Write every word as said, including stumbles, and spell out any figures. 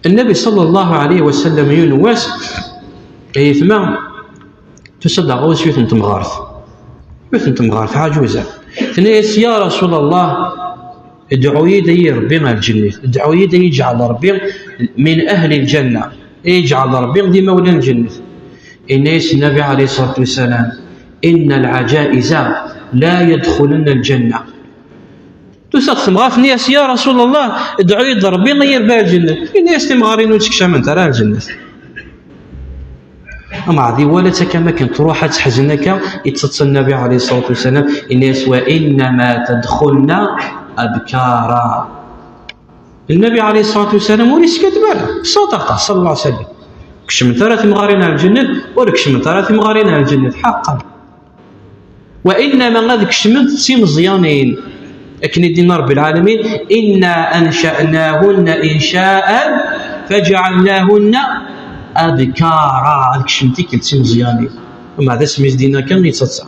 Nnabi sallallahu alayhi wa sallam, yiwen wass, ayetma, tusa-d ɣer ɣur-s yiwet n temɣart. Yiwet n temɣart ɛaǧuza. Tenna-yas: "Ya Rasul Allah, dɛu-yi-d ay Rebbi ar lǧennet. Dɛu-yi-d ay yeǧɛel Rebbi min ahli lǧenna. Ay yeǧɛel Rebbi d imawlan n lǧennet." Yenna-yas Nnabi alayhi ṣṣalatu wassalam: "Inna lɛaǧaiza la yadxulna lǧenna." Tusa-d temɣart, tenna-yas: "Ya Rasul Allah, dɛu-yi-d Rebbi ay yirba ar lǧennet." Yenna-yas: "Timɣarin ur ttekcament ara ar lǧennet." Ameɛdi wala-tt akka, akken truḥ ad teḥzen akka, yettaḍsa Nnabi alayhi ṣṣalatu wassalam, yenna-yas: "Wa innama tadxulna abkara." Nnabi alayhi ṣṣalatu wassalam ur yeskaddeb ara, ṣṣadaqa, sallallahu alayhi wa sallam. Kecment ara timɣarin ar lǧennet, ur kecment ara timɣarin ar lǧennet, ḥaqqan. Wa innama ad kecment d timeẓyanin. Akken i d-yenna Rebbi lɛalamin: "Inna ansha'nahunna insha'an, faj'alnahunna abkara." Ad kecment tikkelt d timeẓyanin. Ameɛdi asmi i s-d-yenna kan, yettaḍsa.